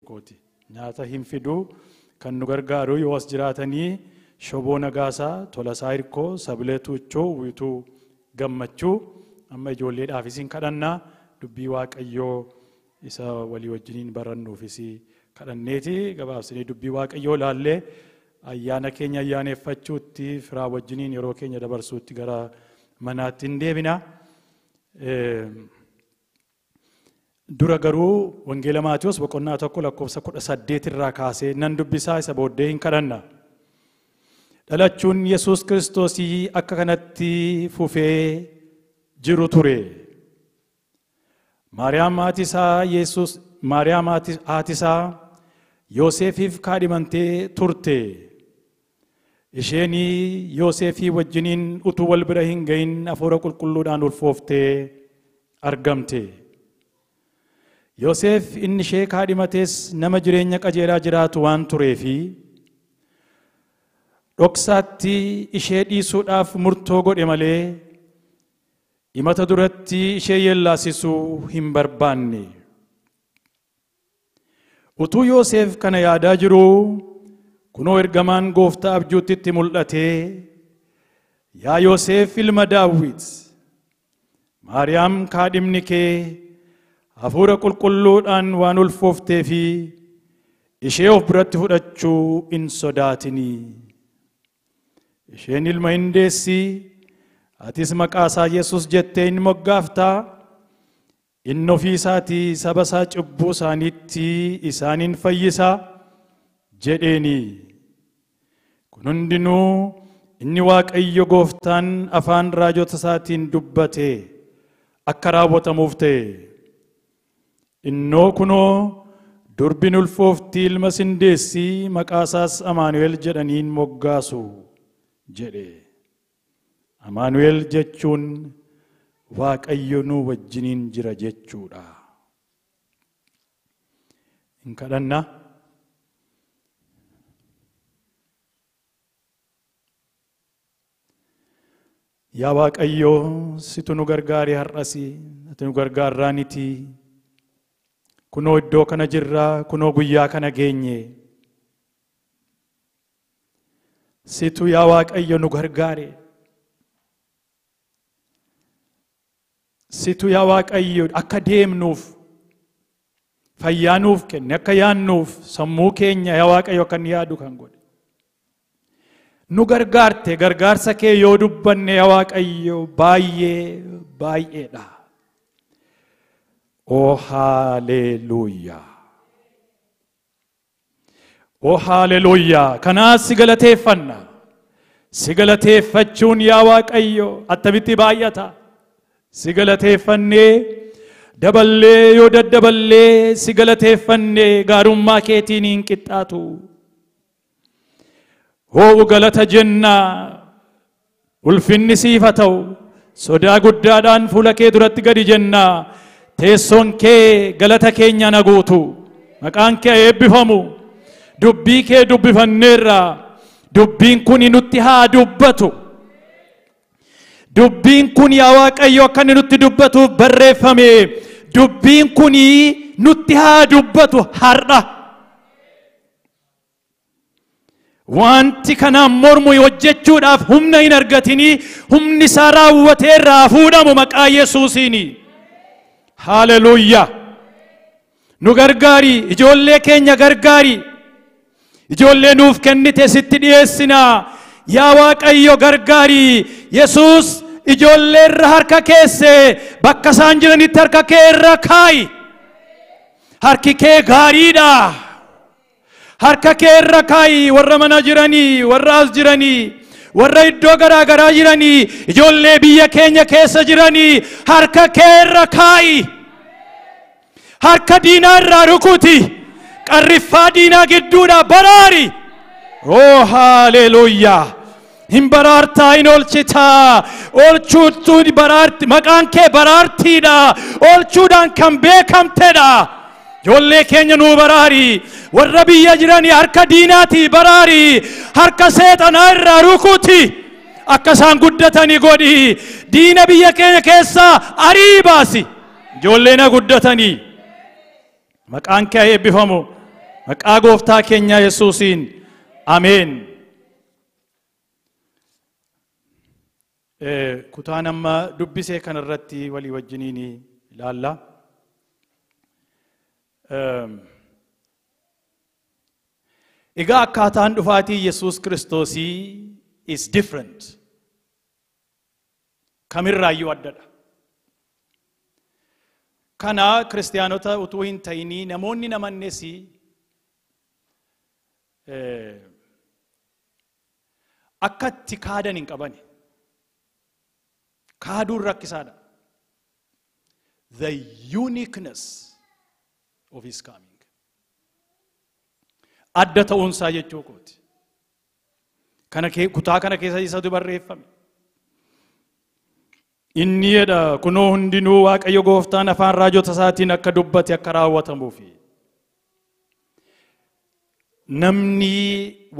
kooti. Nyaata hin fiduu kan nu gargaaru yoo as jiraatanii Shoboo Nagaasaa, Tolasaa Hirkoo, Sabilee Tuuchoo, Wiituu Gammachuu amma ijoolleedhaafis hin kadhannaa dubbii Waaqayyoo isa walii wajjiniin barannuufis kadhanneeti gabaabsinee dubbii Waaqayyoo ilaallee ayyaana keenya ayyaaneffachuutti firaa wajjiniin yeroo keenya dabarsuutti gara manaatti hin deebina. Dura garuu Wangeela Maatiyos boqonnaa 1 lakkoofsa 18 irraa kaasee nan dubbisaa isa booddee hin kadhanna. Dhalachuun Yesuus Kiristoosii akka kanatti fufee jiru ture. Maariyaam haati isaa Yoosefiif kaadhimantee turte. Isheen Yoosefii wajjiniin utuu wal bira hin gahin hafuura qulqulluudhaan ulfooftee argamte. Yoosef inni ishee kaadhimates nama jireenya qajeelaa jiraatu waan tureefi dhoksaatti ishee dhiisuudhaaf murtoo godhe malee himata duratti ishee yeellaasisuu hin barbaanne. Utuu Yoosef kana yaadaa jiruu kunoo ergamaan gooftaa abjuutti itti mul'atee, yaa Yoosef ilma Daawit, Maariyaam kaadhimni kee hafuura qulqulluudhaan waan ulfooftee fi ishee of biratti fudhachuu hin sodaatinii. Isheen ilma hin deessi, atis maqaa isaa Yesuus jettee hin moggaaftaa. Inni ofii isaatii saba isaa cubbuu isaaniitti isaaniin fayyisa jedheeni. Kun hundinuu inni Waaqayyo gooftaan afaan raajota isaatiin dubbate akka raawwatamuuf ta'e. Innoo kunoo durbin ulfooftii ilma sin deessi, maqaa isaas Amaanu'el jedhaniin moggaasu jedhe. Amaanu'el jechuun Waaqayyo nu wajjiniin jira jechuudha. Hin kadhanna. Yaa Waaqayyo, situ nu gargaare har'asi, ati nu gargaarraaniti. Kunoo iddoo kana jirra, kunoo guyyaa kana geenye. Situ yaa Waaqayyo nu gargaare. Situ yaa Waaqayyo akka deemnuuf fayyaa nuuf kenne, akka yaannuuf sammuu keenya yaa Waaqayyo akka inni yaadu kan godhe. Nu gargaarte, gargaarsa kee yoo dubbanne yaa Waaqayyo baay'ee baay'eedha. Oh haleluuyaa. Oh haleluuyaa. Kanaas si galateeffanna. Si galateeffachuun yaa Waaqayyo attamitti baay'ata. Si galateeffannee daballee yoo daddaballee si galateeffannee gaarummaa keetiin hin qixxaatu. Hoo galata jenna, ulfinni siif haa ta'u. Sodaa guddaadhaan fuula kee duratti gadi jenna. Teessoon kee galata keenya na guutu. Maqaan kee eebbifamu. Dubbii kee dubbifanneerra. Dubbiin kun nutti haa dubbatu. Dubbiin kun yaa Waaqayyo akka inni nutti dubbatuuf barreeffame. Dubbiin kun nutti haa dubbatu har'a. Wanti kanaan mormu hojjechuudhaaf humna hin argatinii, humni isaa raawwatee irraa fuudhamu maqaa Yesuusiini. Haleluuyaa. Nu gargaari, ijoollee keenya gargaari. Ijoollee nuuf kennite sitti dhiyeessinaa. Yaa Waaqayyo gargaari. Yesuus ijoollee irra harka keesse, bakka isaan jiranitti harka kee irra kaa'i. Harki kee gaariidha. Harka kee irra kaa'i warra mana jiranii, warra as jiranii, warra iddoo garaa garaa jiranii, ijoollee biyya keenya keessa jiranii, harka kee irra kaa'i. Harka diinaa irraa rukuti. Qarriffaa diinaa gidduudhaa baraari. Oh haleluuyaa. Hin baraartaa, hin oolchitaa. Oolchuutu baraarti, maqaan kee baraartiidha. Oolchuudhaan kan beekamtedha. Ijoollee keenya nuu baraari. Warra biyya jiranii harka diinaatii baraari. Harka seexanaa irraa rukuti. Akka isaan guddatanii godhi. Diina biyya keenya keessaa arii baasi. Ijoollee na guddatanii. Maqaan kee eebbifamu. Maqaa gooftaa keenya Yesuusiin ameen. Kutaan amma dubbisee kanarratti walii wajjiniin ilaalla. Egaa akkaataan dhufaatii Yesuus Kiristoosii is different. Kamirraayyuu addadha. Kana kiristiyaanota utuu hin ta'inii namoonni namannes akka itti kaadan hin qabani. Kaaduun rakkisaadha. The uniqueness of his coming. Adda ta'uunsaa jechuu kooti. Kana kutaa kana keessa isatu barreeffame. Inni jedha kunoo hundinuu Waaqayyo gooftaan afaan raajota isaatiin akka dubbate akka raawwatamuufi. Namni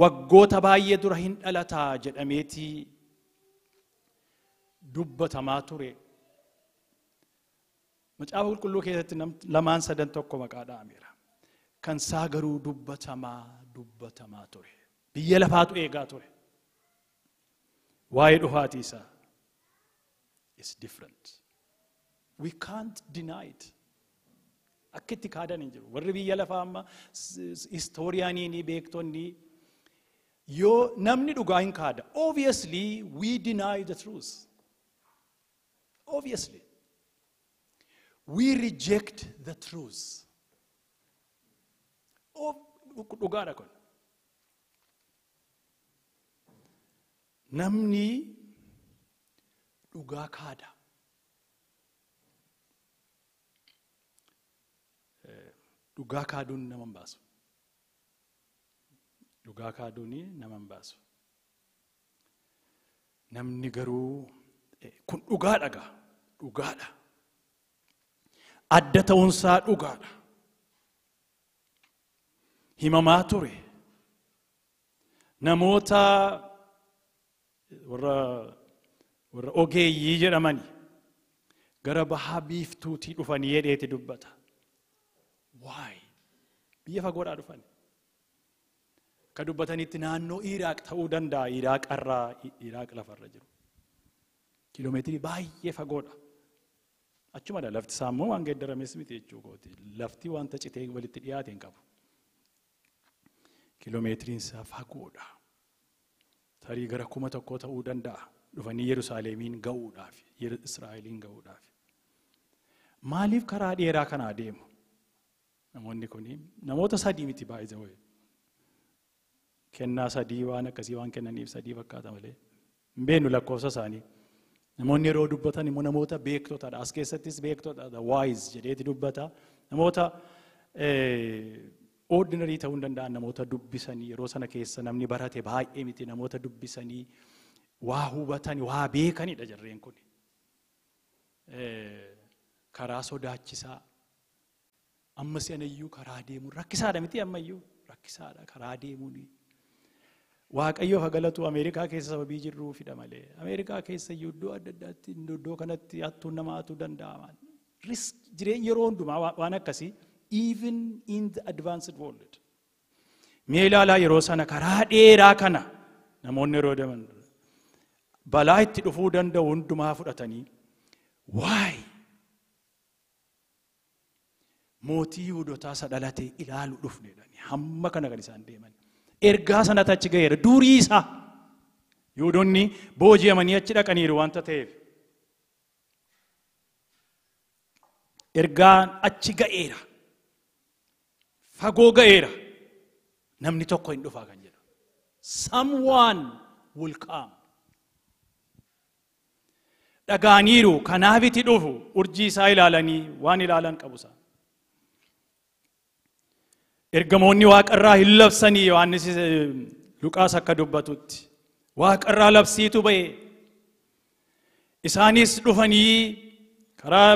waggoota baay'ee dura hin dhalataa jedhameetii dubbatamaa ture. Macaafa qulqulluu keessatti lamaan sadan tokko maqaa dha'ameera. Kan isaa garuu dubbatamaa ture. Biyya lafaatu eegaa ture. Waa'ee dhufaatii isaa is different. We can't deny it. Akka itti kaadan hin jiru. Warri biyya lafaa amma historiyaaniin beektonni yoo namni dhugaa hin kaada. Obviously we deny the truth. Obviously. We reject the truth. Dhugaadha kun. Namni dhugaa kaada. Dhugaa kaaduun nama hin baasu. Dhugaa kaaduun nama hin baasu. Namni garuu kun dhugaadha gaa. Dhugaadha. Adda ta'uunsaa dhugaadha. Himamaa ture. Namoota warra ogeeyyii jedhamani gara bahaa biiftuutii dhufanii jedheeti dubbata. Why? Biyya fagoodhaa dhufani. Akka dubbatanitti naannoo Iraaq ta'uu danda'a. Iraaq irraa Iraaq lafarra jiru. Kiiloomeetirii baay'ee fagoodha. Achumadha lafti isaa immoo waan geeddarames miti jechuu kooti. Lafti wanta citee walitti dhiyaate hin qabu. Kiiloomeetiriin isaa fagoodha. Tarii gara 1000 ta'uu danda'a. Dhufanii Yerusaalemiin ga'uudhaaf, Israa'eliin ga'uudhaaf. Maaliif karaa dheeraa kana adeemu? Namoonni kun namoota sadii miti baay'ee. Kennaa sadii waan akkasii waan kennaniif sadii fakkaata malee. Hin beeknu lakkoofsa isaanii. Namoonni yeroo dubbatan immoo namoota beektotadha. As keessattis beektotadha. The wise jedheeti dubbata. Namoota ordinary ta'uu hin danda'an namoota dubbisanii yeroo sana keessa namni barate baay'ee miti namoota dubbisanii waa hubatanii waa beekanidha jarreen kun. Karaa sodaachisaa amma si'anayyuu karaa deemuun rakkisaadha miti ammayyuu rakkisaadha karaa deemuun. Waaqayyoof haa galatu Ameerikaa keessa sababii jirruufidha malee. Ameerikaa keessa iyyuu iddoo adda addaatti iddoo kanatti hattuun nama hatuu danda'a. Risk jireenya yeroo hundumaa waan akkasii even in the advanced world. Mee ilaalaa yeroo sana karaa dheeraa kana namoonni yeroo deeman balaa itti dhufuu danda'u hundumaa fudhatanii why mootii Yihuudootaa isa dhalate ilaaluu dhufne jedhanii hamma kana kan isaan deeman. Ergaa sanatti achi ga'eera durii isaa Yihuudoonni booji'amanii achi dhaqaniiru wanta ta'eef. Ergaan achi ga'eera. Fagoo ga'eera. Namni tokko hin dhufaa kan jedhu. Someone will come. Dhagaaniiru kanaaf itti dhufu urjii isaa ilaalanii waan ilaalan qabu isaa. Ergamoonni waaqarraa hin labsanii Yohaannis Luqaas akka dubbatutti. Waaqarraa labsiitu ba'e. Isaanis dhufanii karaa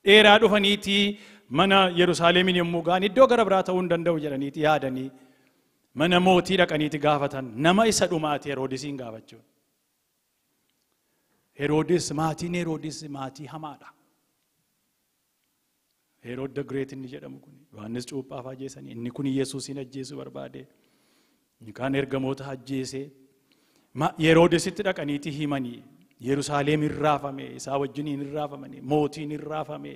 dheeraa dhufaniitii mana Yerusaalemiin yommuu ga'an iddoo gara biraa ta'uu hin danda'u jedhaniiti yaadanii mana mootii dhaqaniiti gaafatan nama isa dhumaati Heroodisiin gaafachuun. Heroodis maatiin Heroodis maatii hamaadha. Herod the Great inni jedhamu kun Yohaannis cuuphaaf ajjeesanii, inni kun Yesuusin ajjeesuu barbaade. Inni kaan ergamoota ajjeese. Heroodisitti dhaqaniiti himanii Yerusaalem hin raafame, isaa wajjin hin raafamani, mootiin hin raafame.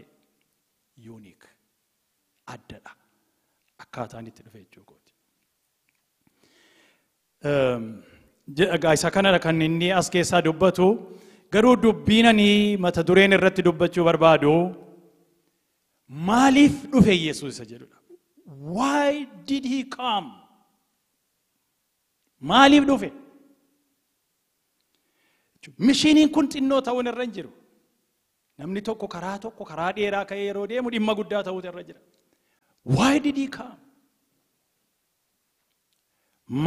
Unique. Addadha. Akkaataan itti dhufe jechuu kooti. Isa kanadha kan inni as keessaa dubbatu. Garuu dubbiin ani mata dureen irratti dubbachuu barbaadu maaliif dhufe Yesuus isa jedhudha. Why did he come? Maaliif dhufe? Missioniin kun xinnoo ta'uun irra hin jiru. Namni tokko karaa tokko karaa dheeraa ka'ee yeroo deemu dhimma guddaa ta'uutu irra jira. Why did he come?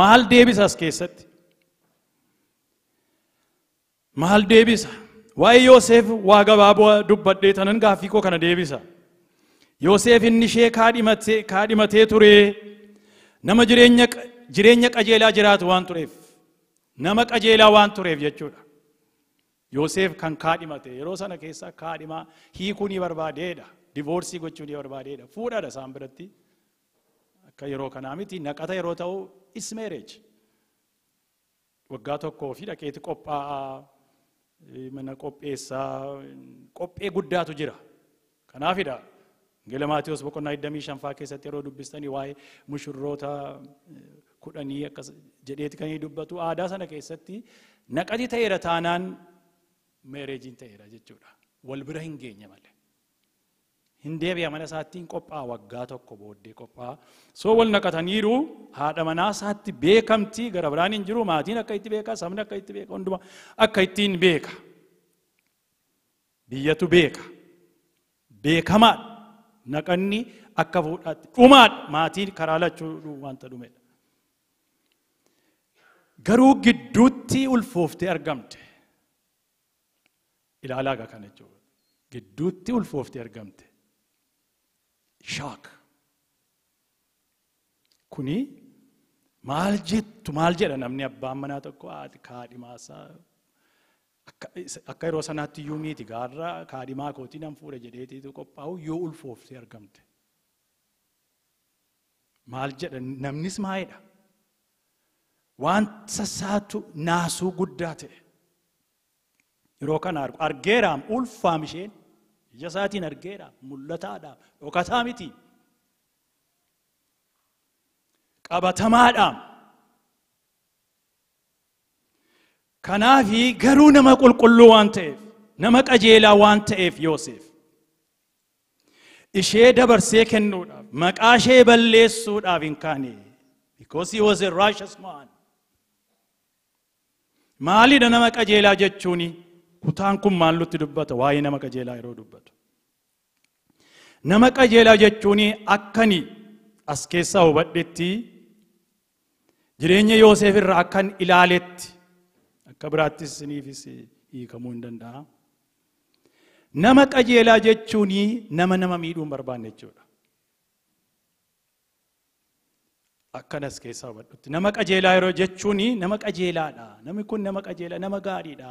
Maal deebisa as keessatti? Maal deebisa? Waa'ee Yoosef waa gabaaboo dubbadhee tanan gaaffii koo kana deebisa. Yoosef inni ishee kaadhimatee ture, nama jireenya qajeelaa jiraatu waan tureef, nama qajeelaa waan tureef jechuudha. Yoosef kan kaadhimate yeroo sana keessa kaadhimaa hiikuu ni barbaadeedha. Divorce gochuu ni barbaadeedha. Fuudhaadha isaan biratti. Akka yeroo kanaa miti, naqata yeroo ta'u is marriage. Waggaa tokkoo fi dhaqeeti qophaa'aa, mana qopheessaa, qophee guddaatu jira. Kanaafidha. Wangeela Maatiyuus boqonnaa 25 faa keessatti yeroo dubbistanii waa'ee mushurroota 10 akkas jedheeti kan inni dubbatu. Aadaa sana keessatti naqati ta'eera taanaan marriageiin ta'eera jechuudha. Wal bira hin geenye malee. Hin deebi'a, mana isaatti hin qophaa'a, waggaa tokko booddee qophaa'a. So wal naqataniiru, haadha manaa isaatti beekamtii gara biraan hin jiru, maatiin akka itti beeka, sabni akka itti beeka, hunduma akka ittiin beeka. Biyyatu beeka. Beekamaadha. Naqanni akka fuudhaatti dhumaadha. Maatiin karaa lachuu wanta dhumedha. Garuu gidduutti ulfooftee argamte. Ilaalaa gaa kana jechuudha. Gidduutti ulfooftee argamte. Shock. Kuni maal jettu, maal jedha namni abbaan manaa tokko haati kaadhimaasaa akka yeroo sanaatti iyyuu miti, gaarra kaadhimaa kootii nan fuudha jedheetiitu qophaa'u yoo ulfooftee argamte. Maal jedha namnis, maayidha? Wanta saatu naasuu guddaa ta'e. Yeroo kana argu argeeraam, ulfaam isheen ija isaatiin argeeraam, mul'ataadhaam, dhokataa miti. Qabatamaadhaam. Kanaafi garuu nama qulqulluu waan ta'eef, nama qajeelaa waan ta'eef, Yoosef ishee dabarsee kennuudhaaf, maqaa ishee balleessuudhaaf hin kaane. Because he was a righteous man. Maalidha nama qajeelaa jechuuni? Kutaan kun maal nutti dubbata waa'ee nama qajeelaa yeroo dubbatu? Nama qajeelaa jechuuni akkani as keessaa hubadhetti, jireenya Yoosef irraa akkan ilaaletti, akka biraattis isiniifis hiikamuu hin danda'a. Nama qajeelaa jechuun nama nama miidhuu hin barbaanne jechuudha. Akkanas keessaa hubadhutti. Nama qajeelaa yeroo jechuun nama qajeelaadha. Namni kun nama qajeelaa, nama gaariidha.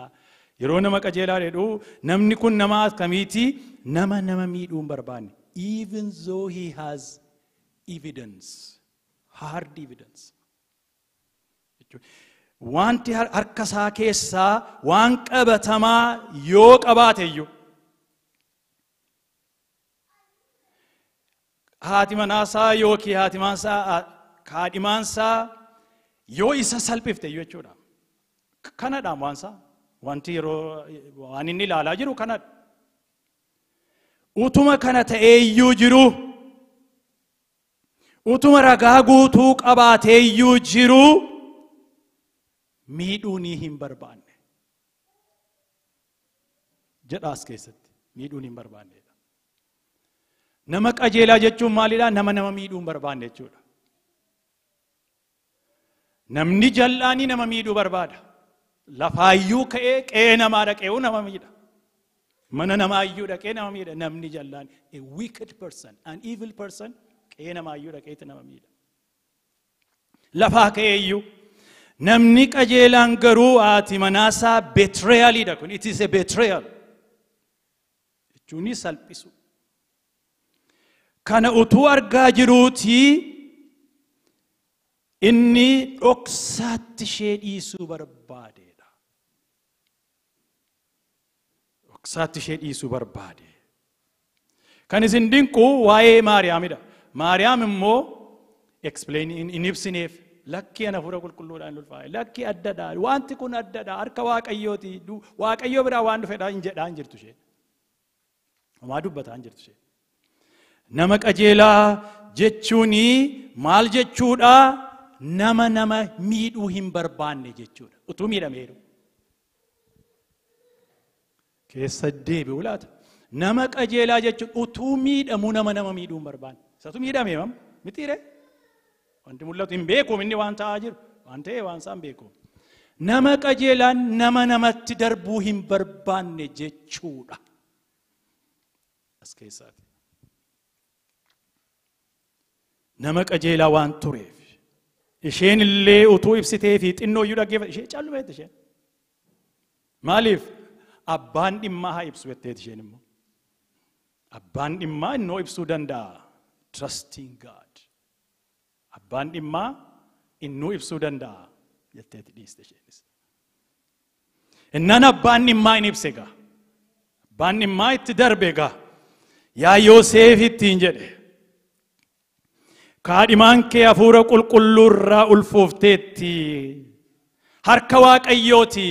Yeroo nama qajeelaa jedhu namni kun nama akkamiiti? Nama nama miidhuu hin barbaanne. Even though he has evidence, hard evidence. Wanti harka isaa keessaa waan qabatamaa yoo qabaate iyyuu, haati manaasaa yookiin haati manaasaa kaadhimaansaa yoo isa salphifte iyyuu jechuudha. Kanadha waansaa. Wanti yeroo waan inni ilaalaa jiru kanadha. Utuma kana ta'ee iyyuu jiru, utuma ragaa guutuu qabaatee iyyuu jiru, miidhuu ni hin barbaanne. Jedha as keessatti miidhuu ni hin barbaannedha. Nama qajeelaa jechuun maalidha? Nama nama miidhuu hin barbaanne jechuudha. Namni jal'aanii nama miidhuu barbaada. Lafaayyuu ka'ee qe'ee namaa dhaqee nama miidha. Mana namaayyuu dhaqee nama miidha. Namni jal'aan, a wicked person, an evil person, qe'ee namaayyuu dhaqeeti nama miidha. Lafaa ka'ee iyyuu. Namni qajeelaan garuu haati manaasaa betrayaliidha kun. It is a betrayal. Jechuun salphisu. Kana utuu argaa jiruuti inni dhoksaatti ishee dhiisuu barbaadeedha. Dhoksaatti ishee dhiisuu barbaade. Kan isin dinqu waa'ee Maariyaamidha. Maariyaam immoo explain in ibsineef lakki ana hafuura qulqulluudhaan ulfaa'e lakki addadha wanti kun addadha harka Waaqayyooti Waaqayyo biraa waan dhufedha hin jedhaa hin jirtu isheen. Homaa dubbataa hin jirtu isheen. Nama qajeelaa jechuun maal jechuudha? Nama nama miidhuu hin barbaanne jechuudha. Utuu miidhameeru. Keessa deebi'u laata? Nama qajeelaa jechuun utuu miidhamuu nama nama miidhuu hin barbaanne. Isatu miidhamee mam mitiire? Wanti mul'atu hin beeku inni waan ta'aa jiru. Waan ta'e waan isaan beeku. Nama qajeelaan nama namatti darbuu hin barbaanne jechuudha. As keessaati. Nama qajeelaa waan tureef. Isheen illee utuu ibsitee fi xinnoo iyyuu dhaggeeffate ishee callumeetti isheen. Maaliif? Abbaan dhimmaa haa ibsu jetteeti isheen immoo. Abbaan dhimmaa innoo ibsuu danda'a. Trusting God. Abbaan dhimmaa innuu ibsuu danda'a jetteeti dhiiste isheenis. Innaan abbaan dhimmaa in ibse gaa. Abbaan dhimmaa itti darbe gaa. Yaa Yoseef ittiin jedhe. Kaadhimaan kee hafuura qulqulluu irraa ulfoofteetti. Harka Waaqayyooti.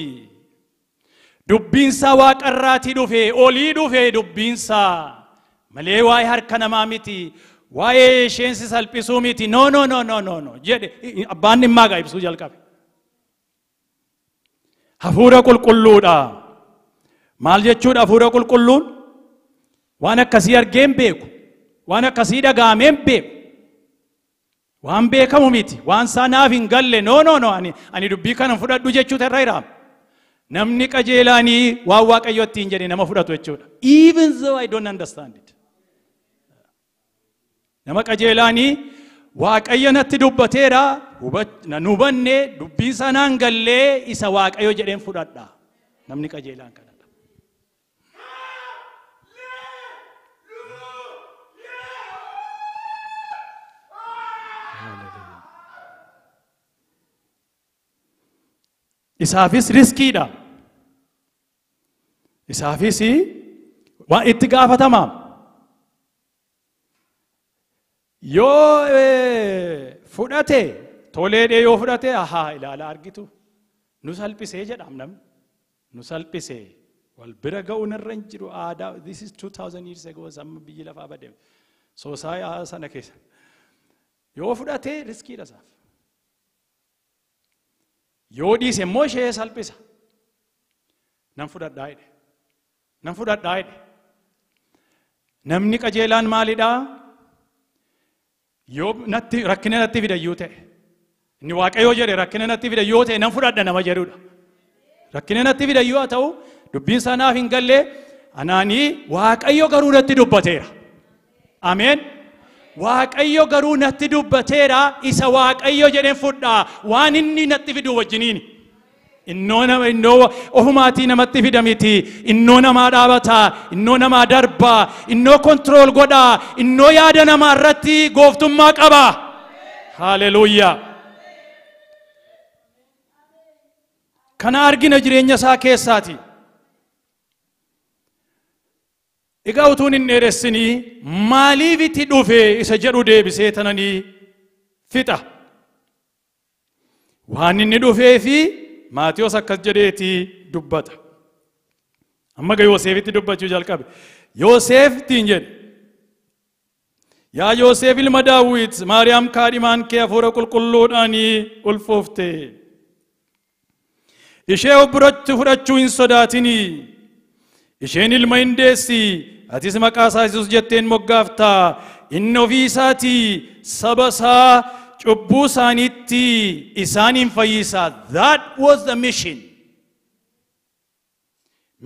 Dubbiinsaa waaqarraatii dhufe, olii dhufe dubbiinsaa. Malee waa'ee harka namaa miti. Waa'ee isheen si salphisuu miti. No, no, no, no, no, no. Jedhe abbaan dhimmaa gaa ibsuu jalqabe. Hafuura qulqulluudha. Maal jechuudha hafuura qulqulluun? Waan akkasii argee hin beeku. Waan akkasii dhaga'amee hin beeku. Waan beekamu miti. Waan isaa naaf hin galle. No, no, no. Ani dubbii kana fudhadhu jechuutu irra jira. Namni qajeelaanii waan Waaqayyo ittiin jedhe nama fudhatu jechuudha. Even though I don't understand it. Nama qajeelaanii Waaqayyo natti dubbateera, nan hubanne, dubbii sanaan gallee isa Waaqayyo jedheen fudhadha. Namni qajeelaan kanadha. Isaafis riskiidha. Isaafis waan itti gaafatama. Yoo fudhate toleedhee yoo fudhate ahaa ilaala argitu nu salphisee jedham namni nu salphisee wal bira ga'uun irra hin jiru aadaa. This is 2000 years ago amma biyyi lafaa badee soosaa sana keessa yoo fudhate riskiidha isaaf. Yoo dhiise immoo ishee salphisa. Nan fudhadhaa jedhe. Nan fudhadhaa jedhe. Namni qajeelaan maalidhaa? Yoo natti rakkina natti fida yoo ta'e. Inni Waaqayyoo jedhe rakkina natti fida yoo ta'e nan fudhadha nama jedhudha. Rakkina natti fida yoo ta'u dubbiin isaa naaf hin galle anaanii Waaqayyo garuu natti dubbateera. Ameen. Waaqayyo garuu natti dubbateera isa Waaqayyo jedheen fudhaa waan inni natti fidu wajjiniini. Innoo nama innoo ofumaatii namatti fida miti. Innoo namaa dhaabataa, innoo namaa darbaa, innoo control godhaa, innoo yaada namaa irratti gooftummaa qaba. Haleluuyaa. Kana argina jireenya isaa keessaati. Egaa utuun hin dheeressinii maaliif itti dhufe isa jedhu deebisee tananii fixa. Waan inni dhufee fi Maatiyos akkas jedheeti dubbata. Amma ga Yoosefitti dubbachuu jalqabe. Yoosef ittiin jedhe. Yaa Yoosef ilma Daawit, Maariyaam kaadhimaan kee hafuura qulqulluudhaan ulfoofte. Ishee of biratti fudhachuu hin sodaatinii. Isheen ilma hin deessi, atis maqaa isaa Yesuus jetteen moggaafta. Inni ofii isaatii saba isaa cubbuu isaaniitti isaaniin fayyisa. That was the mission.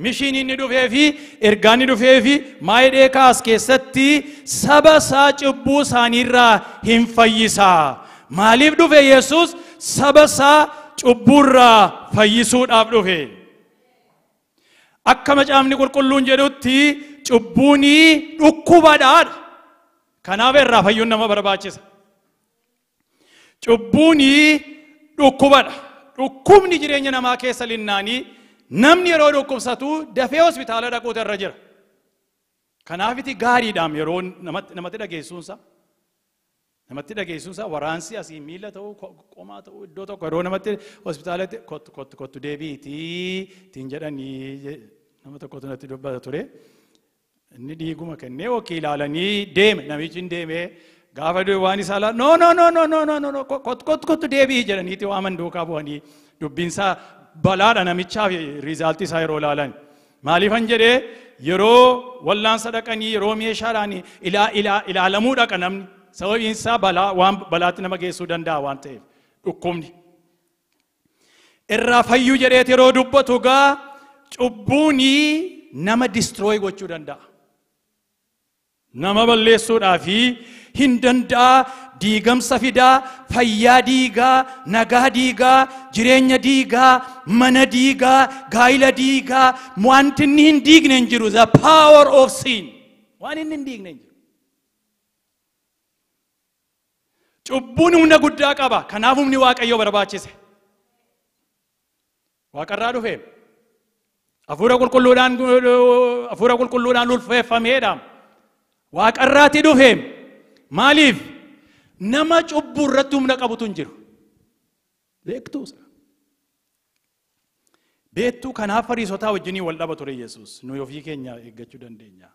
Mission inni dhufee fi ergaan inni dhufee fi maayidhee kaas keessatti saba isaa cubbuu isaaniirraa hin fayyisa. Maaliif dhufe Yesuus? Saba isaa cubbuurraa fayyisuudhaaf dhufe. Akka macaafni qulqulluun jedhutti cubbuun dhukkubadha. Kanaaf irraa fayyuun nama barbaachisa. Cubbuun dhukkubadha. Dhukkubni jireenya namaa keessa linnaanii namni yeroo dhukkubsatu dafee hospitaala dhaquutu irra jira. Kanaafiti gaariidhaam yeroo namatti dhageessuunsa. Namatti dhageessuunsa waraansi asii miila ta'uu qomaa ta'uu iddoo tokko yeroo namatti hospitaalatti kottu kottu kottu deebiitii ittiin jedhanii nama tokkotu natti dubbata ture. Inni dhiiguma kennee yookiin ilaalanii deeme namichi hin deeme gaafa waan isaa ilaalu no no no no no no no kottu kottu kottu deebii jedhaniiti waaman duukaa bu'anii dubbiinsaa balaadha namichaaf riizaaltii isaa yeroo ilaalan. Maaliifan jedhee yeroo wallaansa dhaqanii yeroo meeshaadhaan ilaalamuu dhaqa namni sababiin isaa balaa waan balaatti nama geessuu danda'a waan ta'eef dhukkubni. Irraa fayyuu jedheet yeroo dubbatu gaa cubbuunii nama destroy gochuu danda'a. Nama balleessuudhaaf hin danda'a, diigamsa fidaa, fayyaa diigaa, nagaa diigaa, jireenya diigaa, mana diigaa, gaa'ila diigaa, wanti inni hin diigne hin jiru. The power of sin. Waan inni hin diigne hin jiru. Cubbuun humna guddaa qaba. Kanaaf humni Waaqayyoo barbaachise. Waaqarraa dhufe. Hafuura qulqulluudhaan ulfeeffameedha. Waaqarraati dhufe. Maaliif? Nama cubbuu irratti humna qabutu hin jiru. Beektuu sana. Beektuu kanaaf Fariisotaa wajjinii wal dhaba ture Yesuus. Nuyi ofii keenya eeggachuu dandeenya.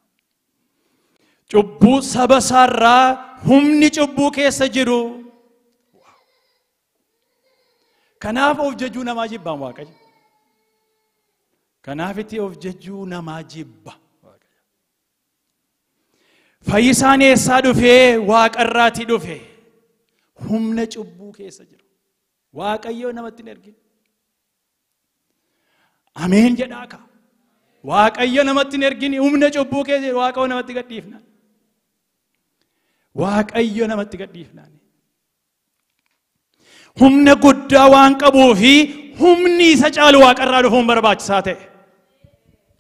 Cubbuu saba isaarraa humni cubbuu keessa jiru. Kanaaf of jajuu namaa jibbaan Waaqayyo. Kanaaf itti of jajuu namaa jibba. Fayyisaan eessaa dhufee? Waaqarraati dhufe. Humna cubbuu keessa jiru. Waaqayyo namatti hin ergine. Ameen jedhaa ka. Waaqayyo namatti hin ergine humna cubbuu keessa jiru Waaqayyo namatti gadhiifnaan. Waaqayyo namatti gadhiifnaan. Humna guddaa waan qabuu fi humni isa caalu waaqarraa dhufuun barbaachisaa ta'e.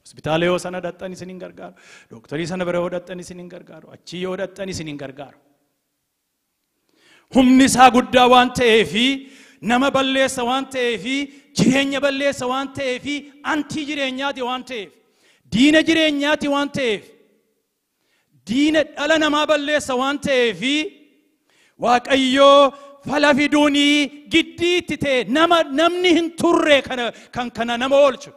Hospitaala yoo sana dhaqxan isin hin gargaaru. Dooktarii sana bira yoo dhaqxan isin hin gargaaru. Achii yoo dhaqxan isin hin gargaaru. Humni isaa guddaa waan ta'eefi nama balleessa waan ta'eefi jireenya balleessa waan ta'eefi antii jireenyaati waan ta'eef diina jireenyaati waan ta'eef diina dhala namaa balleessa waan ta'eefi Waaqayyoo fala fiduunii giddiitti ta'e nama namni hin turre kan kana nama oolchu.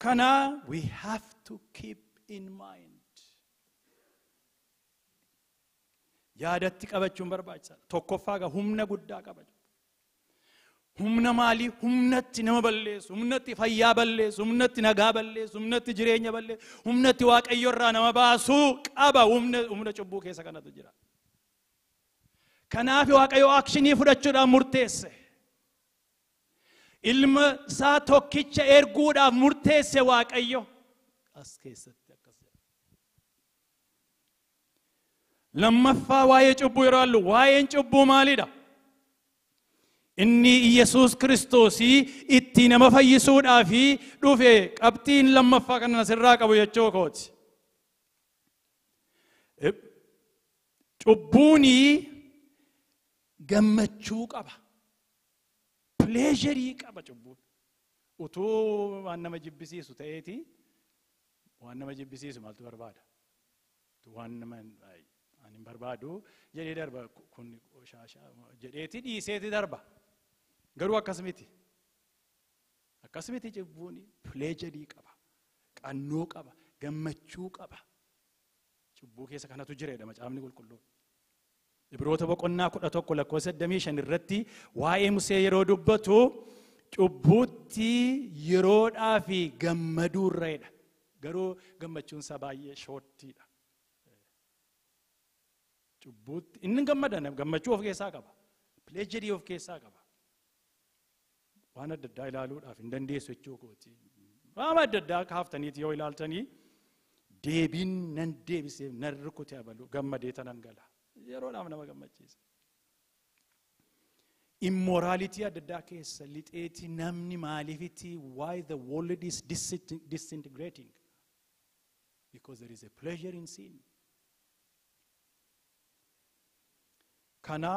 Kana we have to keep in mind. Yaadatti qabachuun barbaachisaadha. Tokkoffaa egaa humna guddaa qaba. Humna maalii? Humnatti nama balleessu, humnatti fayyaa balleessu, humnatti nagaa balleessu, humnatti jireenya balleessu, humnatti Waaqayyo irraa nama baasuu qaba. Humna cubbuu keessa kanatu jira. Kanaaf Waaqayyo akshinii fudhachuudhaan murteesse. Ilma isaa tokkicha erguudhaaf murteesse Waaqayyo. As keessatti akkas jedha. Lammaffaa waa'ee cubbuu yeroo ilaallu, waa'een cubbuu maalidha? Inni Yesuus Kiristoosii itti nama fayyisuudhaaf dhufe. Qabxiin lammaffaa kan asirraa qabu jechuu kooti. Cubbuunii gammachuu qaba. Pleasurii qaba cubbuun. Utuu waan nama jibbisiisu ta'eeti waan nama jibbisiisu maaltu barbaada? Waan nama ani hin barbaadu jedhee darba kun qoshaashaa jedheeti dhiiseeti darba. Garuu akkas miti. Akkas miti cubbuun pleasurii qaba. Qannoo qaba. Gammachuu qaba. Cubbuu keessa kanatu jireedha macaafni qulqulluun. Ibroota boqonnaa 11 lakkoofsa 25 irratti waa'ee Musee yeroo dubbatu cubbuutti yeroodhaa fi gammaduu irraadha. Garuu gammachuun isaa baay'ee shoortiidha. Cubbuutti inni gammada, gammachuu of keessaa qaba. Pleasurii of keessaa qaba. Waan adda addaa ilaaluudhaaf hin dandeessu jechuu kooti. Waan adda addaa kaaftaniiti yoo ilaaltanii deebiin nan deebisee nan rukute abalu gammadee tanan gala. Yeroodhaaf nama gammachiisa. Immorality adda addaa keessa lixeeti namni maaliifiti why the world is disintegrating. Because there is a pleasure in sin. Kana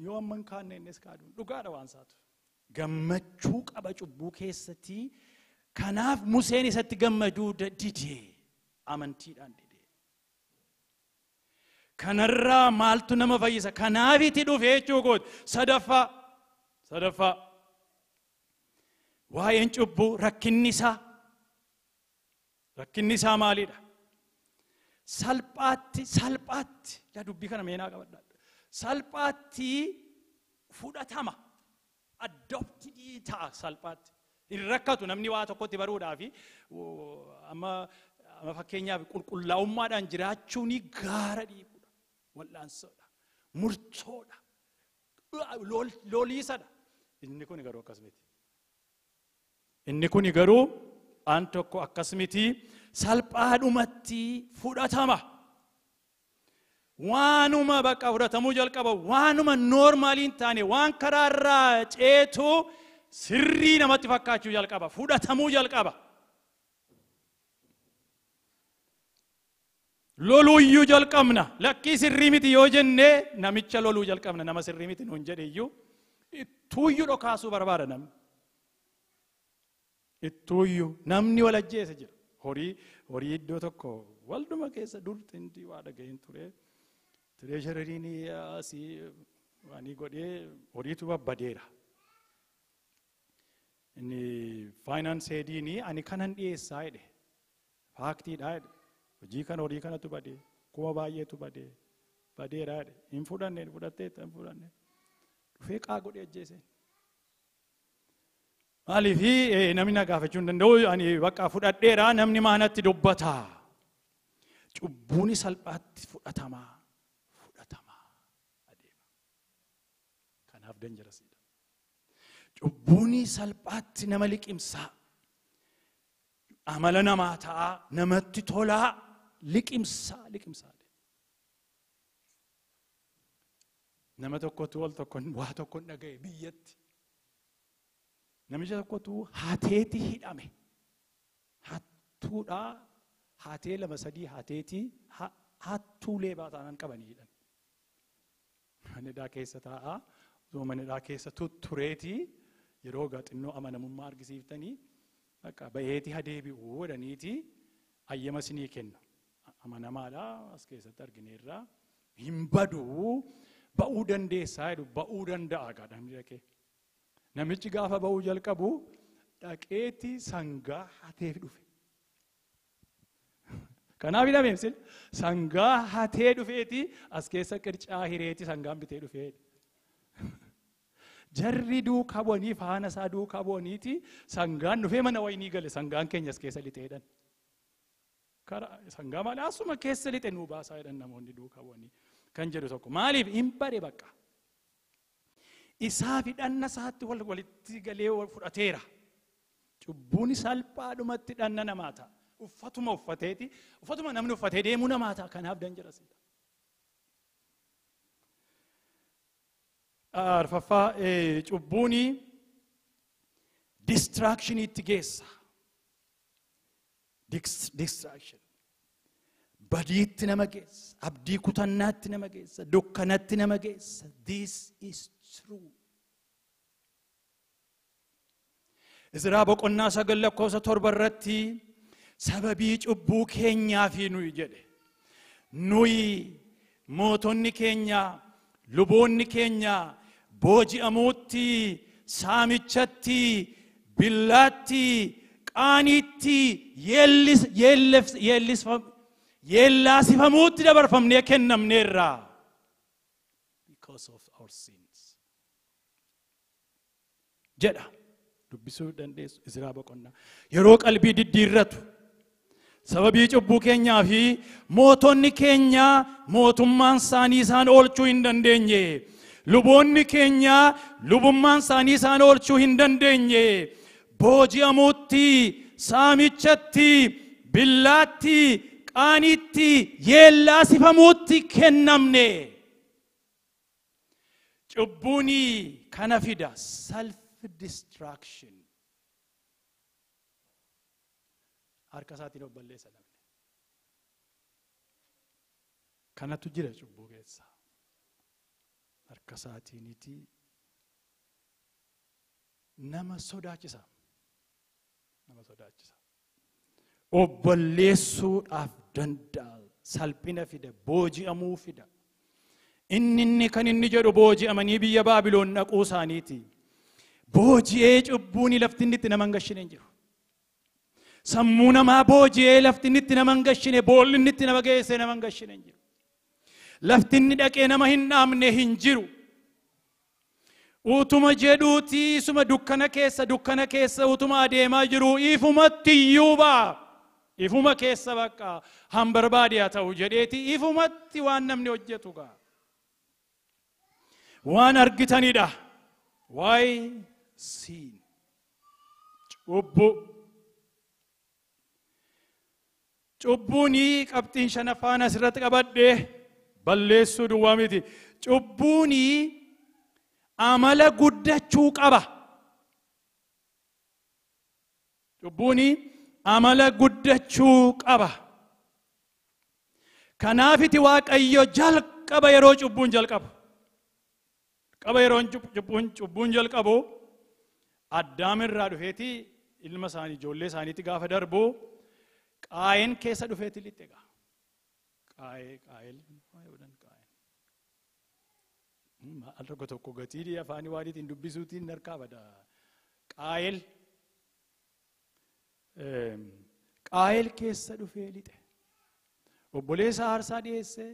yoo amman kaanne innis kaaduun dhugaadha waan isaatu. Gammachuu qaba cubbuu keessatti. Kanaaf Museen isatti gammaduu didee, amantiidhaan didee. Kanarraa maaltu nama fayyisa? Kanaaf itti dhufe jechuu kooti. Sadaffaa. Waa'een cubbuu rakkinni isaa. Rakkinni isaa maalidha? Salphaatti yaa dubbii kana meenaa qabadhaa. Salphaatti fudhatama. Adopted ta'a salphaatti. Hin rakkatu namni waa tokkotti baruudhaafi amma fakkeenyaaf qulqullaa'ummaadhaan jiraachuun gaara dhiibudha. Wal'aansoodha. Murtoodha. Loliisadha. Inni kun garuu akkas miti. Inni kun garuu aan tokko akkas miti. Salphaadhumatti fudhatama. Waanuma bakka fudhatamuu jalqaba. Waanuma noormaaliin taane waan karaarraa ceetu sirrii namatti fakkaachuu jalqaba. Fudhatamuu jalqaba. Loluuyyuu jalqabna. Lakkii sirrii miti yoo jenne namicha loluu jalqabna. Nama sirrii miti nuun jedhe iyyuu ittuuyyuu dhokaasuu barbaada namni. Ittuuyyuu namni wal ajjeese jira. Horii iddoo tokko walduma keessa dur xindii waa dhaga'een ture. Tireeshariin asii waan godhee horiitu babbadeera. Inni faayinaans heediin ani kanan dhiyeessaa jedhe. Faaktiidha jedhe. Hojii kana horii kanatu badee, kuma baay'eetu badee, badeera jedhe. Hin fudhanne, fudhatteetta hin fudhanne. Dhufee qaa godhee ajjeese. Maaliif namni na gaafachuu hin danda'u, ani bakka fudhadheera, namni maanatti dubbata. Cubbuun salphaatti fudhatamaa adeema. Kanaaf danjarasiidha. Cubbuun salphaatti nama liqimsaa. Amala namaa ta'a, namatti tolaa, liqimsaa. Nama tokkotu wal tokko waa tokko dhaga'e biyyatti. Namicha tokkotu hateeti hidhame. Hattuudha, hatee 2 3 hateeti hattuu leebaa taanaan qabanii hidhan. Manidhaa keessa taa'a, osoo manidhaa keessa tuttureeti yeroo xinnoo amanamummaa argisiiftanii bakka baheeti hadeebi'uu jedhaniiti ayyama isinii kennu. Amanamaadha as keessatti argineerra. Hin baduu, ba'uu dandeessaa jedhu, ba'uu danda'a gaa namni dhaqee. Namichi gaafa ba'uu jalqabu dhaqeeti sangaa hatee dhufe. Kanaaf hidhamee sangaa hatee dhufeeti as keessa qircaa hireeti sangaan bitee dhufee. Jarri duukaa bu'anii faana isaa duukaa bu'aniiti sangaan dhufee mana wayinii gale sangaan keenya as keessa lixeedhan. Karaa sangaa malee asuma keessa lixe nuu baasaa jedhan namoonni duukaa bu'anii kan jedhu tokko maaliif hin bare bakka. Isaa fi dhanna isaatti walitti galee fudhateera. Cubbuun salphaadhumatti dhanna namaa ta'a. Uffatuma uffateeti, uffatuma namni uffatee deemuu namaa ta'a. Kanaaf danjarasiidha. Arfaffaa cubbuun distraakshiniitti geessa. Distraction. Badiitti nama geessa, abdii kutannaatti nama geessa, dukkanatti nama geessa. This is true. Izraa boqonnaa 9 lakkoofsa 7 irratti sababii cubbuu keenyaa fi nuyi jedhe. Nuyi mootonni keenya, luboonni keenya booji'amuutti, saamichatti, billaatti, qaaniitti, yeellaasifamuutti dabarfamnee kennamneerra. Because of our sins. Jedha. Dubbisuu dandeessu Izraa boqonnaa. Yeroo qalbii diddiirratu sababii cubbuu keenyaa fi mootonni keenya mootummaan isaanii isaan oolchuu hin dandeenye. Luboonni keenya lubummaan isaanii isaan oolchuu hin dandeenye. Booji'amuutti, saamichatti, billaatti, qaaniitti, yeellaasifamuutti kennamne. Cubbuun kana fida self destruction. Harka isaatiin of balleessa namni. Kanatu jira cubbuu keessa. Harka isaatiiniti nama sodaachisa. Nama sodaachisa. Obbolleessuudhaaf danda'a. Salphina fida, booji'amuu fida. Inni kan inni jedhu booji'amanii biyya Baabiloon dhaquu isaaniiti. Booji'ee cubbuun lafti inni itti nama hin gashine hin jiru. Sammuu namaa booji'ee lafti inni itti nama hin gashine, boolli inni itti nama geesse nama hin gashine hin jiru. Lafti inni dhaqee nama hin dhaamne hin jiru. Utuma jedhuutii isuma dukkana keessa utuma adeemaa jiru ifumatti iyyuu ba'a. Ifuma keessa bakka han barbaade haa ta'u jedheeti ifumatti waan namni hojjetu gaa. Waan argitanidha. Waa'ee sin. Cubbuu. Cubbuunii qabxiin shanaffaan asirratti qabadhee balleessuu duwwaa miti. Cubbuunii amala guddachuu qaba. Cubbuunii amala guddachuu qaba. Kanaafiti Waaqayyo jalqaba yeroo cubbuun jalqabu. Qaba yeroo cubbuun jalqabu Addaam irraa dhufeeti ilma isaanii, ijoollee isaaniitti gaafa darbu Qaayeen keessa dhufeeti lixxe gaa. Qaayee, Qaayel, Qaayeen. Al tokko tokko gatii afaanii waadiitiin dubbisuutiin harkaa bada. Qaayel. Qaayel keessa dhufee lixe. Obboleessa aarsaa dhiyeesse,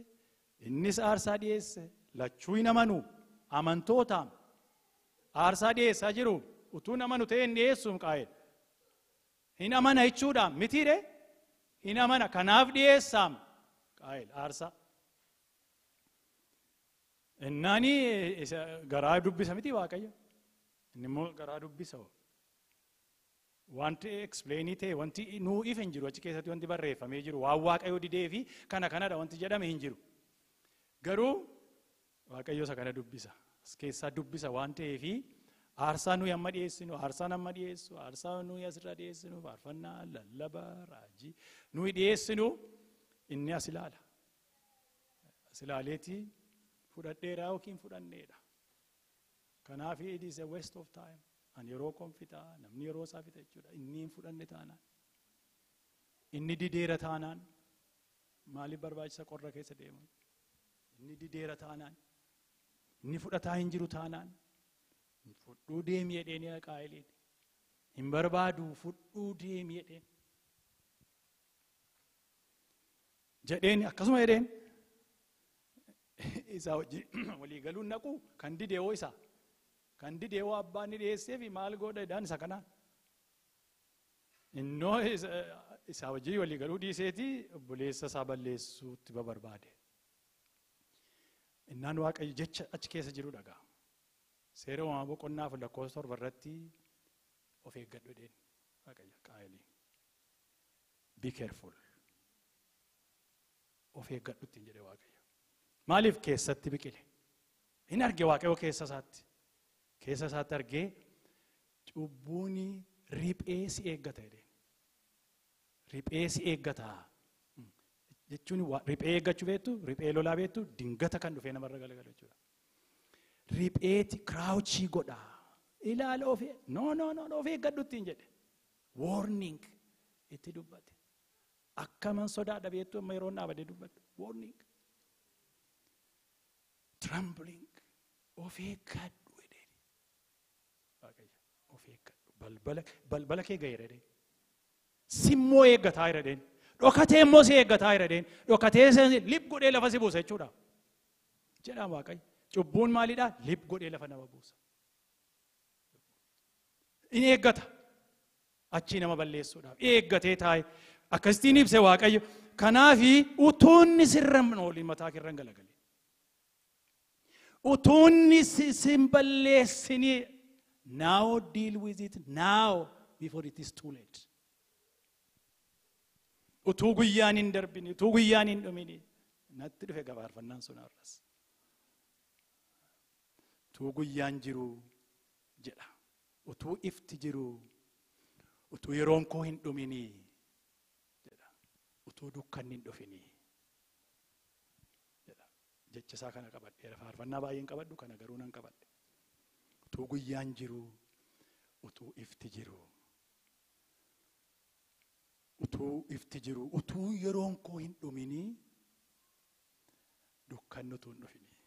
innis aarsaa dhiyeesse, lachuu hin amanu, amantootaan aarsaa dhiyeessaa jiru, utuu amanu ta'e hin dhiyeessuun Qaayel. Hin amana jechuudha mitiire, hin amana, kanaaf dhiyeessaam Qaayel aarsaa. Innaani garaa dubbisa miti Waaqayyo. Inni immoo garaa dubbisa. Wanti explainii ta'e, wanti nuu ifa hin jiru achi keessatti, wanti barreeffamee jiru waan Waaqayyo didee fi kana kanadha wanti jedhame hin jiru. Garuu Waaqayyo isa kana dubbisa. As keessaa dubbisa waan ta'eefi aarsaa nuyi amma dhiyeessinu, aarsaa amma dhiyeessu, aarsaa nuyi asirraa dhiyeessinu, faarfannaa, lallaba, raajii nuyi dhiyeessinu inni as ilaala. As ilaaleeti fudhadheeraa yookiin fudhanneedha. Kanaaf it is a waste of time. Ani yeroo koon fixaa, namni yeroo isaa fixa jechuudha. Inni hin fudhanne taanaan. Inni dideera taanaan maaliif barbaachisa qorra keessa deemuun? Inni dideera taanaan. Inni fudhataa hin jiru taanaan. Fudhuu deemi jedheen Qaayiliin. Hin barbaadu, fudhuu deemi jedheen. Jedheen akkasuma jedheen. Isaa wajjin walii galuun naqu kan dide hoo isa. Kan dide hoo abbaan ni dhiyeessee fi maal godha jedhaan isa kanaan. Innoo isaa wajjin walii galuu dhiiseeti obboleessa isaa balleessuutti barbaade. Innaan Waaqayyo jecha achi keessa jiru dhagaa. Seera Uumamaa boqonnaa 4 lakkoofsa 7 irratti of eeggadhu jedheen Waaqayyo Qaayilii. Be careful. Of eeggadhu ittiin jedhe Waaqayyo. Maaliif keessatti biqile? Hin arge Waaqayyo keessa isaatti. Keessa isaatti argee cubbuun riphee si eeggata jedheen. Riphee si eeggata. Jechuun riphee eeggachuu beektu, riphee lolaa beektu, dingata kan dhufee namarra galagalu jechuudha. Ripheeti crouchii godha. Ilaala of no, no, no, of eeggadhu ittiin jedhe. Warning itti dubbate. Akkaman sodaadha beektu amma yeroo dhaabadee dubbadhu. Warning. Trembling. Of eeggadhu jedheen. Waaqayyo of eeggadhu. Balbala kee ga'eera jedheen. Simmoo eeggataa jira jedheen. Dhokatee immoo si eeggataa jira jedheen. Dhokatee lip godhee lafa si buusa jechuudha. Jedhaan Waaqayyo. Cubbuun maalidhaa? Lip godhee lafa nama buusa. Inni eeggata. Achii nama balleessuudhaaf. Eeggatee taa'e. Akkasittiin ibse Waaqayyo. Kanaafi utuunni sirra hin oolin mataa keerra hin galagalin. Utuunni sin balleessinii now deal with it now before it is too late. Utuu guyyaan hin darbini, utuu guyyaan hin dhumini, natti dhufe gabaarfannaan sun har'as. Utuu guyyaan jiru jedha. Utuu ifti jiru, utuu yeroon koo hin dhumini jedha. Utuu dukkanni hin dhufini. Jecha isaa kana qabadheera. Faarfannaa baay'een qabadhu kana garuu nan qabadhe. Utuu guyyaan jiru, utuu ifti jiru. Utuu ifti jiru, utuu yeroon koo hin dhuminii, dukkanni utuu hin dhufinii.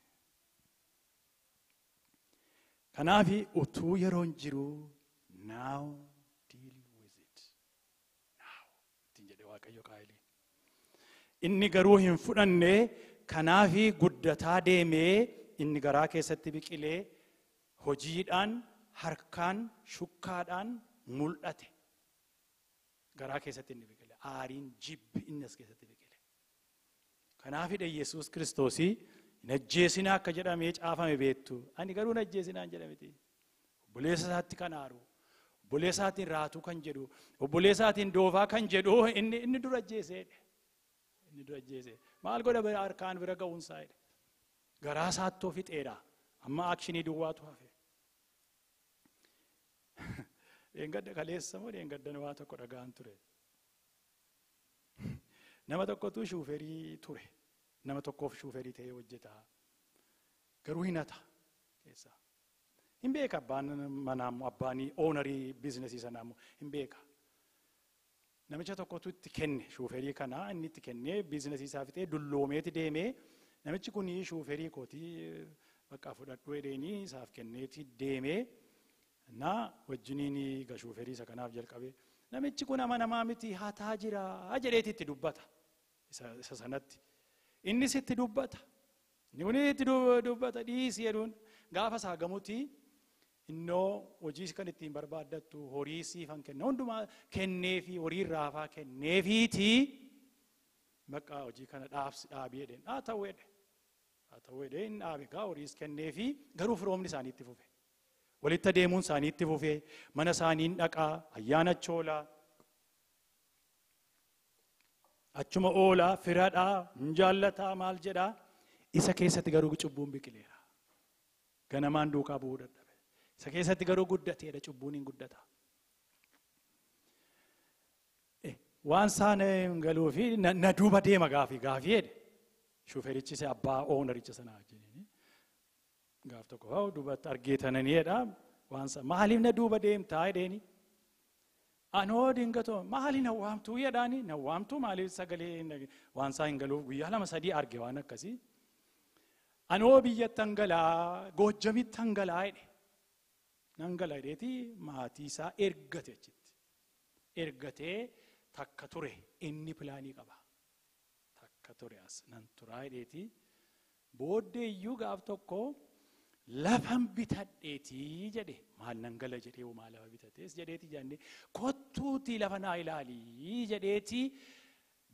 Kanaaf utuu yeroon jiru, now deal with it. Now ittiin jedhe Waaqayyo Qaayiliin. Inni garuu hin fudhanne. Kanaaf guddataa deemee inni garaa keessatti biqilee hojiidhaan, harkaan, shukkaadhaan mul'ate. Garaa keessatti inni biqile. Aariin, jibbi inni as keessatti biqile. Kanaafidha Yesuus Kiristoosii hin ajjeesinaa akka jedhamee caafame beektu. Ani garuu hin ajjeesinaa hin jedhamiti. Obboleessa isaatti kan aaru, obboleessa isaatiin raatuu kan jedhu, obboleessa isaatiin doofaa kan jedhu inni dura ajjeeseedha. Inni dura ajjeese. Maal godha harkaan bira ga'uunsaa jedhe. Garaa isaattoo fixeedha. Amma action duwwaatu hafe. Dheengadda kaleessa moo dheengaddan waa tokko dhagaan ture. Nama tokkotu shuuferii ture. Nama tokkoof shuuferii ta'ee hojjeta. Garuu hin hata keessaa. Hin beeka abbaan manaa immoo, abbaan owner business sanaa immoo hin beeka. Namicha tokkotu itti kenne shuuferii kana. Inni itti kennee business isaa fixee dulloomeeti deemee, namichi kun shuuferii kootii bakka fudhadhu jedheenii isaaf kenneeti deemee na wajjiniin egaa shuuferii isa kanaaf jalqabe. Namichi kun amanamaa miti, hataa jira jedheeti itti dubbata isa sanatti. Innis itti dubbata. Inni kun itti dubbata, dhiisi jedhuun. Gaafa isaa gamuti innoo hojii kan ittiin barbaaddattu horii siifan kenna, hundumaa kenneefi, horii irraafaa kenneefiiti, bakka hojii kana dhaabsi, dhaabii jedheen. Haa ta'u jedhe. Haa ta'u jedhee inni dhaabe gaa, horiis kenneefi, garuu firoomni isaanii itti fufe. Walitti adeemuun isaanii itti fufe, mana isaanii dhaqaa, ayyaana choolaa. Achuma oolaa, firadhaa, hin jaallataa, maal jedhaa. Isa keessatti garuu cubbuun biqileera. Ganamaan duukaa bu'uu dadhabe. Isa keessatti garuu guddateedha, cubbuun hin guddata. Waan isaan hin galuu fi na duuba deema gaafii gaafii jedhe. Shufeerichi isa abbaa ownericha sanaa wajjiniin. Gaaf tokko hoo duubatti argeetananii jedha. Waan isaa maaliif na duuba deemtaa jedheeni. Anoo dingatoo maali na waamtuu jedhaani, na waamtuu maaliif sagalee waan isaa hin galuuf guyyaa 2 3 arge waan akkasii. Anoo biyyatti hangalaa, Goojjamitti hangalaa jedhe. Nan gala jedheeti maatii isaa ergate achitti. Ergatee takka ture, inni plan qaba. Takka ture, as nan turaa jedheeti. Booddee iyyuu gaaf tokko lafan bitadheetii jedhe. Maal nan gala jedhee homaa lafa bitatees jedheeti jennee, kottuutii lafa naa ilaalii jedheeti,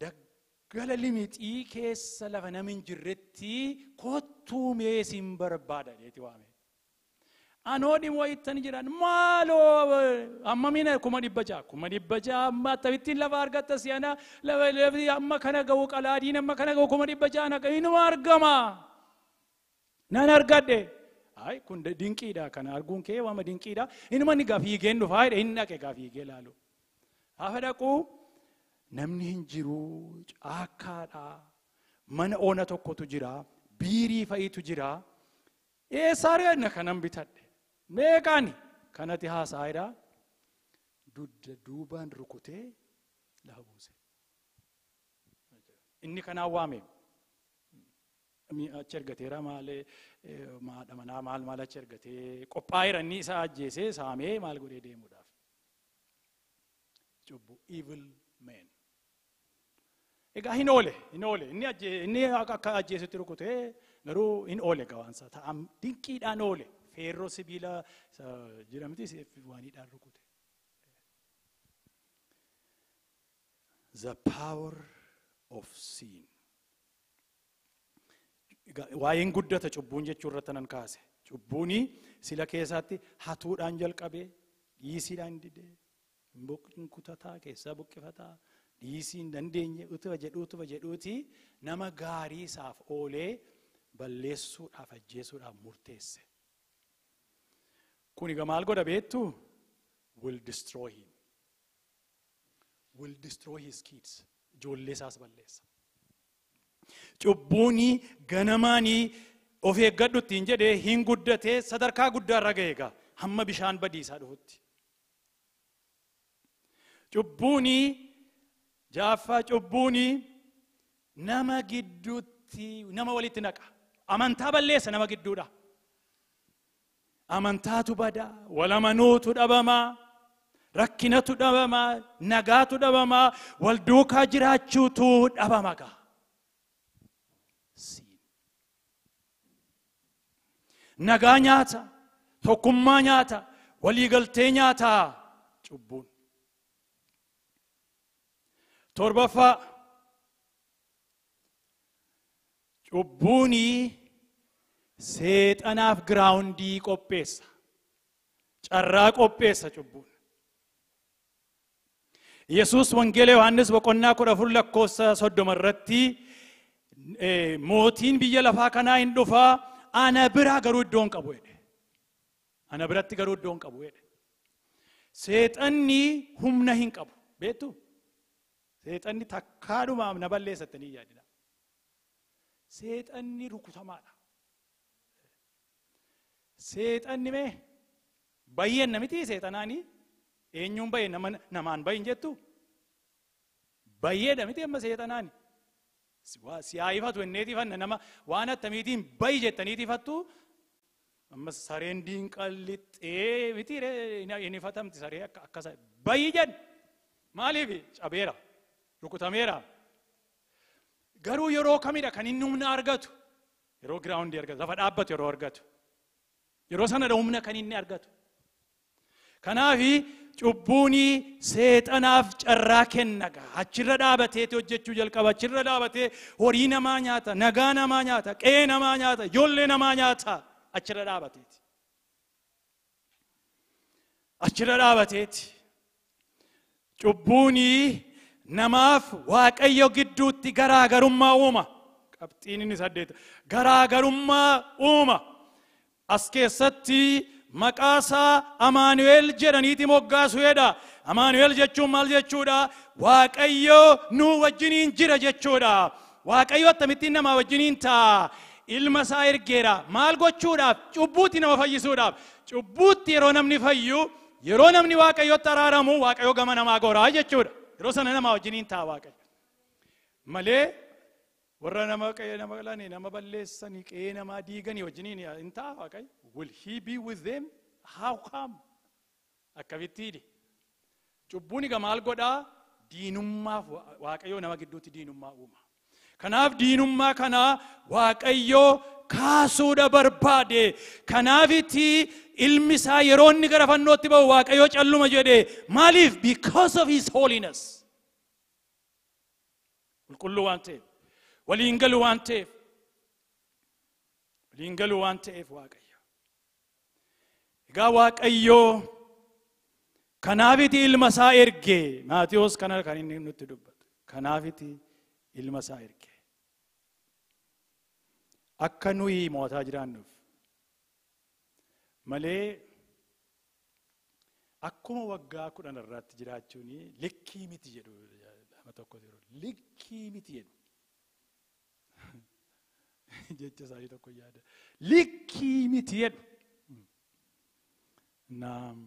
daggala limixii keessa lafa namni hin jirretti kottuu mee sin barbaada jedheeti waame. Anoo dhimma ittan jiran maaloo ammamiin 600,000, 600,000 amma akkamittiin lafa argatta si'ana? Lafa amma kana ga'u, qalaadiin amma kana ga'u, 600,000 akka inuma argama. Nan argadhe. Ay, kun dinqiidha, kana arguun kee waama dinqiidha. Inuma inni gaa fiigeen dhufaa jedhe, inni dhaqe gaa fiigee laalu. Gaafa dhaqu namni hin jiru, caakkaadha. Mana oona tokkotu jira, biirii fa'iitu jira. Eessaa arganna kanan bitadhe? Meeqaani? Kanatti haasa'eedha. Dudda duubaan rukutee lafa buuse. Inni kanaan waame. Achi ergateera maalee maadha manaa maal maal achi ergatee qophaa'eera, inni isa ajjeesee saamee maal godhee deemuudhaaf. Cubbuu, evil man. Egaa hin oole, hin oole, inni inni akka ajjeesutti rukutee garuu hin oole gawaansa ta'am dinqiidhaan oole, feerroo sibiila jedhamti waaniidhaan rukute. The power of sin. Waa'een guddata cubbuun jechuu irratti nan kaase. Cubbuuni sila keessaatti hatuudhaan jalqabee dhiisiidhaan didee hin kutataa, keessaa buqqifataa, dhiisii hin dandeenye, utuba jedhuu utuba jedhuuti nama gaarii isaaf oolee balleessuudhaaf, ajjeesuudhaaf murteesse. Kun egaa maal godha beektu? Will destroy him. Will destroy his kids. Ijoollee isaas balleessa. Cubbuuni ganamaanii of eeggadhu ittiin jedhee hin guddatee sadarkaa guddaarra ga'e egaa hamma bishaan badiisaa dhufutti. Cubbuuni jaaffaa cubbuuni nama gidduutti nama walitti naqa. Amantaa balleessa nama gidduudha. Amantaatu bada, walamanuutu dhabamaa, rakkinatu dhabamaa, nagaatu dhabamaa, wal duukaa jiraachuutu dhabama gaa. Nagaa nyaata, tokkummaa nyaata, waliigaltee nyaata cubbuun. Torbaffaa cubbuuni seexanaaf giraawundii qopheessa. Carraa qopheessa cubbuun. Yesuus Wangeela Yohaannis boqonnaa 14 lakkoofsa 30 irratti mootiin biyya lafaa kanaa hin dhufaa ana biraa garuu iddoo hin qabu jedhe. Ana biratti garuu iddoo hin qabu jedhe. Seexanni humna hin qabu. Beektuu? Seexanni takkaadhumaaf na balleessattanii yaadina. Seexanni rukutamaadha. Seexanni mee bayyeen namiti seexanaanii eenyuun bayyee namaan bayyin jettu bayyeedha miti amma seexanaani. Si haa ifatu inneeti ifanna nama waan attamiitiin bayyi jettaniiti ifattu amma sareen diinqallixxee miti hin ifatamti saree akkasa bayyi jedhu maaliif cabeera rukutameera. Garuu yeroo kamidha kan inni humna argatu? Yeroo giraawundii argatu, lafa dhaabbatu yeroo argatu. Yeroo sanadha humna kan inni argatu. Kanaafi cubbuuni seexanaaf carraa kenna gaa. Achirra dhaabateeti hojjechuu jalqaba. Achirra dhaabatee horii namaa nyaata, nagaa namaa nyaata, qe'ee namaa nyaata, ijoollee namaa nyaata. Achirra dhaabateeti. Achirra dhaabateeti. Cubbuuni namaaf Waaqayyo gidduutti garaagarummaa uuma. Qabxiin inni 8. Garaagarummaa uuma. As keessatti maqaa isaa Amaanu'el jedhaniiti moggaasu jedha. Amaanu'el jechuun maal jechuudha? Waaqayyo nu wajjiniin jira jechuudha. Waaqayyo akkamittiin namaa wajjiniin ta'a? Ilma isaa ergeera. Maal gochuudhaaf? Cubbuutti nama fayyisuudhaaf. Cubbuutti yeroo namni fayyu, yeroo namni Waaqayyotti araaramu, Waaqayyo gama namaa goraa jechuudha. Yeroo sana namaa wajjiniin ta'a Waaqayyo. Malee warra nama qe'ee nama qalanii, nama balleessanii, qe'ee namaa diiganii wajjiniin hin ta'a Waaqayyo. Will he be with them? How come? Akkamittiidhi? Cubbuun egaa maal godhaa? Diinummaaf Waaqayyo nama gidduutti diinummaa uuma. Kanaaf diinummaa kana Waaqayyo kaasuudha barbaade. Kanaafitti ilmi isaa yeroo inni gara fannootti ba'u Waaqayyo calluma jedhe. Maaliif? Because of his holiness. Qulqulluu waan ta'eef. Waliin galu waan ta'eef. Waliin galu waan ta'eef Waaqayyo. Egaa Waaqayyo kanaafiti ilma isaa erge. Maatiyoos kana kan inni nutti dubbatu. Kanaafiti ilma isaa erge. Akka nuyi mo'ataa jiraannuuf malee akkuma waggaa 10 irratti jiraachuun likkii miti jedhu nama tokko jiru. Likkii miti jedhu. Jecha isaanii tokko yaada. Likkii miti jedhu. Naam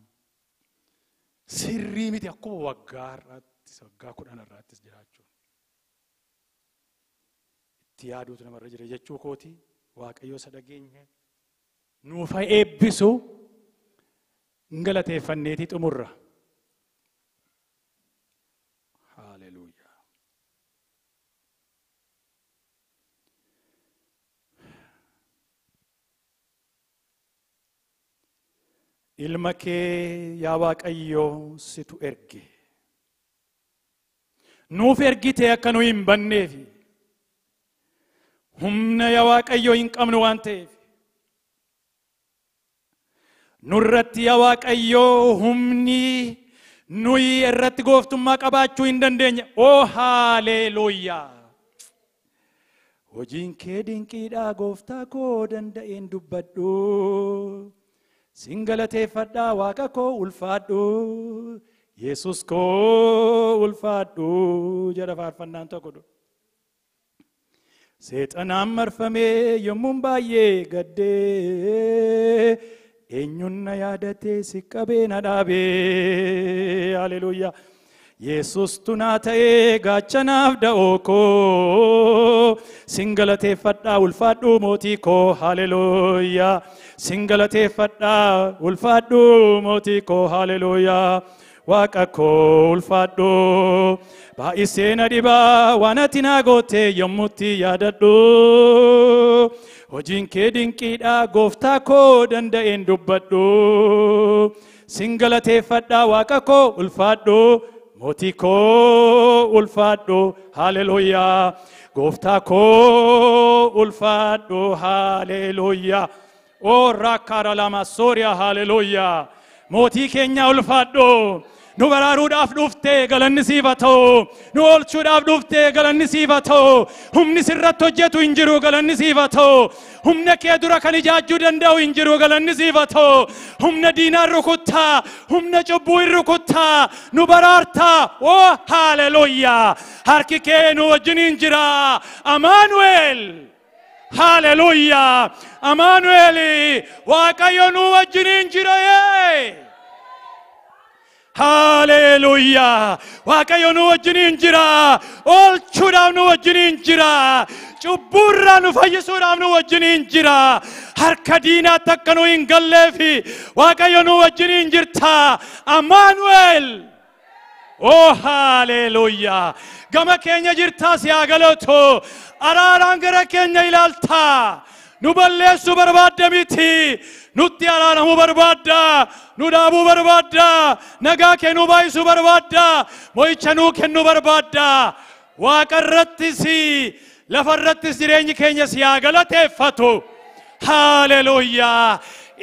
sirrii miti akkuma waggaa irrattis waggaa 10 irrattis jiraachuun. Itti yaaduutu namarra jira jechuu kooti. Waaqayyo isa dhageenye nuuf haa eebbisu. Hin galateeffanneetii xumurra. Haaleluyyaa. Ilma kee yaa Waaqayyo situ erge. Nuuf ergite akka nu hin banneefi. Humna yaa Waaqayyo hin qabnu waan ta'eef. Nurratti yaa Waaqayyo humni nuyi irratti gooftummaa qabaachuu hin dandeenye. Oo haaleluyyaa. Hojiin kee dinqiidha gooftaa koo danda'een dubbadhu. Sin galateeffadhaa Waaqa koo ulfaadhu. Yesus koo ulfaadhu jedha faarfannaan tokko. Seexanaan marfamee yommuun baay'ee gaddee eenyuun na yaadatee si qabee na dhaabee. Haleluuyaa. Yesuustu naa ta'ee gaachanaaf da'oo koo sin galateeffadhaa ulfaadhuu mootii koo. Haleluuyaa. Sin galateeffadhaa ulfaadhuu mootii koo. Haleluuyaa. Waaqa koo ulfaadhuu baay'isee na dhibaa waan ati naa goote yommutti yaadadhu. Hojiin kee dinqiidha gooftaa koo danda'een dubbadhu. Sin galateeffadhaa waaqa koo ulfaadhu mootii koo ulfaadhu. Haleluuyaa. Gooftaa koo ulfaadhu. Haleluuyaa. Oo rakkaara lama sooriyaa. Haleluuyaa. Mootii keenya ulfaadhu. Nu baraaruudhaaf dhuftee galanni siif haa ta'u. Nu oolchuudhaaf dhuftee galanni siif haa ta'u. Humni sirratti hojjetu hin jiru galanni siif haa ta'u. Humna kee dura kan ijaajjuu danda'u hin jiru galanni siif haa ta'u. Humna diinaa rukuttaa, humna cubbuu hin rukuttaa, nu baraartaa. Oo haleluuyaa. Harki kee nu wajjiniin jira. Amaanu'el. Haleluuyaa. Amaanu'el Waaqayyo nu wajjiniin jira. Haleluuyaa. Waaqayyo nu wajjiniin jira. Oolchuudhaaf nu wajjiniin jira. Cubbuurraa nu fayyisuudhaaf nu wajjiniin jira. Harka diinaatti akka nu hin galleefi Waaqayyo nu wajjiniin jirta. Amaanu'el. Oh haleluuyaa. Gama keenya jirtaa si haa galatu. Araaraan gara keenya ilaalta. Nu balleessuu barbaadda miti. Nutti araaramuu barbaadda. Nu dhaabuu barbaadda. Nagaa kee nu baay'isuu barbaadda. Mo'icha nuu kennuu barbaadda. Waaqa irrattis lafa irrattis jireenyi keenya si haa galateeffatu. Haleluuyaa.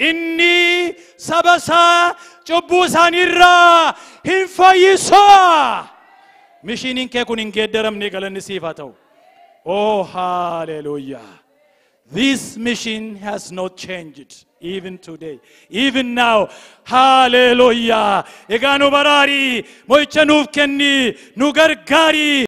Inni saba isaa cubbuu isaaniirraa hin fayyisu. Missioniin kee kun hin geeddaramne galanni siif haa ta'u. Oh haleluuyaa. This mission has not changed even today, even now. Hallelujah. Egaa nu baraari, mo'icha nuuf kenni, nu gargaari.